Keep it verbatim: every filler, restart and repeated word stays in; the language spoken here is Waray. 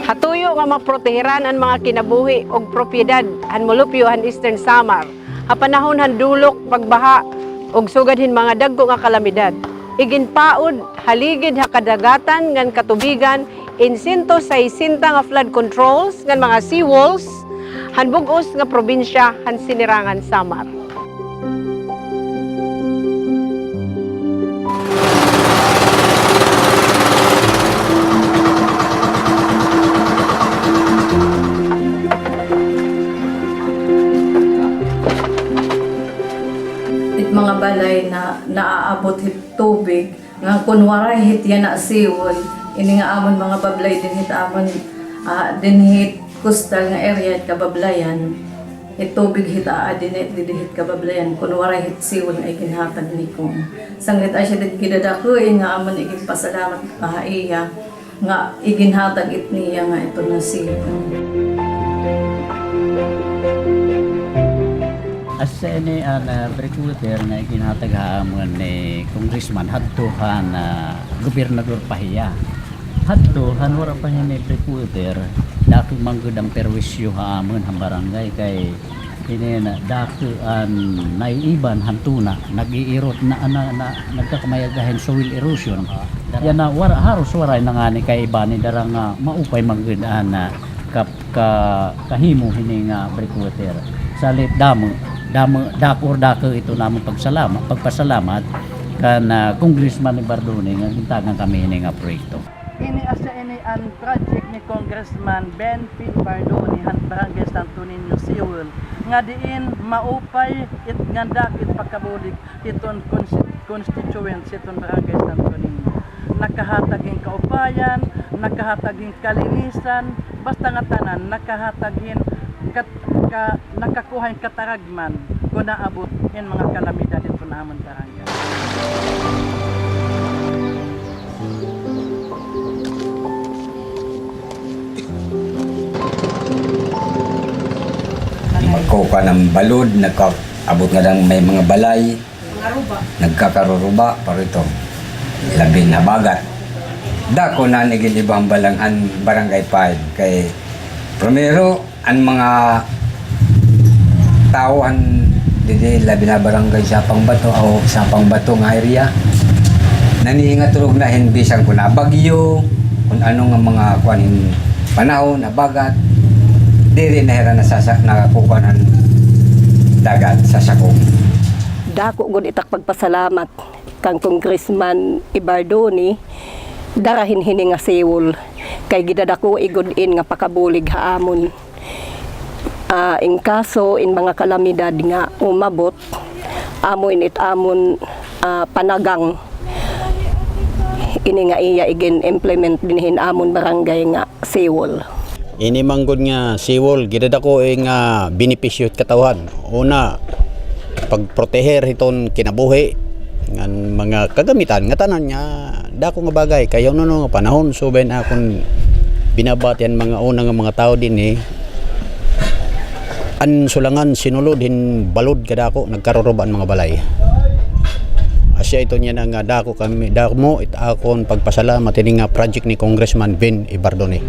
Ha tuyo nga maprotehiran an mga kinabuhi ug propiedad han molupyo han Eastern Samar ha panahon han dulok, pagbaha, ug sugad hin mga dagko nga kalamidad, iginpaod ha ligid ha kadagatan ngan katubigan in sento saysenta nga flood controls ngan mga seawalls han bug-os nga probinsya han Sinirangan Samar. It mga balay na naaabot hit tubig, nga kon waray hit yana seawall, ini nga amon mga bablay dinhi hit amon, ah, dinhi hit coastal nga area hit Kabablayan, it tubig hit aa dinhi, dinhi hit Kabablayan, kon waray hit seawall nga iginhatag ni Cong. Sanglit asya dida gidadakoi nga amon iginpasalamat ha iya, nga iginhatag it niya nga ito nga seawall. Asya ini an, ah, breakwater nga iginhatag ha amon ni Congressman hadto han, ah, Gobernador pa hiya. Hadto han wara pa hini breakwater, dako man gud an perwisyo ha amon han barangay kay ini na dako an naiiban han tuna, nag-iirot na, na, na, nagkakamayag hin soil erosion. Yana wara, haros waray na ngani kaiba ni dara nga maupay man gud an, ah, kap-, ka-, kahimo hini nga breakwater. Salit damo, damo, dako, dako ito namon pagsalama-, pagpasalamat kan, ah, Congressman Evardone nga gintagan kami hini nga proyekto. Ini asya ini an project ni Congressman Ben P. Evardone han Barangay Santo Niño Seawall, nga diin maupay it ngan dako it pakabulig hiton consti-, constituents hiton Barangay Santo Niño. Nakahatag hin kaupayan, nakahatag hin kalinisan, basta ngatanan, nakahatag hin kat-, ka-, nakakuha hin kataragman kon naabot in mga kalamidad hiton amon barangay. Magkukuan an balod, nagkaabot nga dang may mga balay, nagkakaruruba, pero ito, labi na bagat. Dako na an igin-iba han balang-, han Barangay Five kay primero, an mga tawo han didi, labi na Barangay Sapang Bato, o Sapang Bato nga area, naningatulog na hin bisan kon nabagyo, kon ano nga mga kuan hin panahon, nabagat, diri na hira nasasa-, nakukuan han dagat, sasakop. Dako gud it ak pagpasalamat kan Congressman Evardone, dara hin hini nga seawall, kay gidadakoi gud in nga pakabulig ha amon. Ah, in kaso in mga kalamidad nga umabot, amo in it amon, ah, panagang ini nga iya igin-implement dinhi hin amon barangay nga seawall. Ini man gud nga seawall, gidadakoi nga benepisyo hit katawhan. Una, pagproteher hiton kinabuhi ngan mga kagamitan ngatanan nga dako nga bagay kay hunhuno nga panahon, subay na akon binabati an mga una nga mga tawo dinhi, an sulangan sinulod hin balod kadako, nagkaruruba an mga balay. Asya ito niya na nga dako kami, damo it akon pagpasalamat hini nga project ni Congressman Ben Evardone.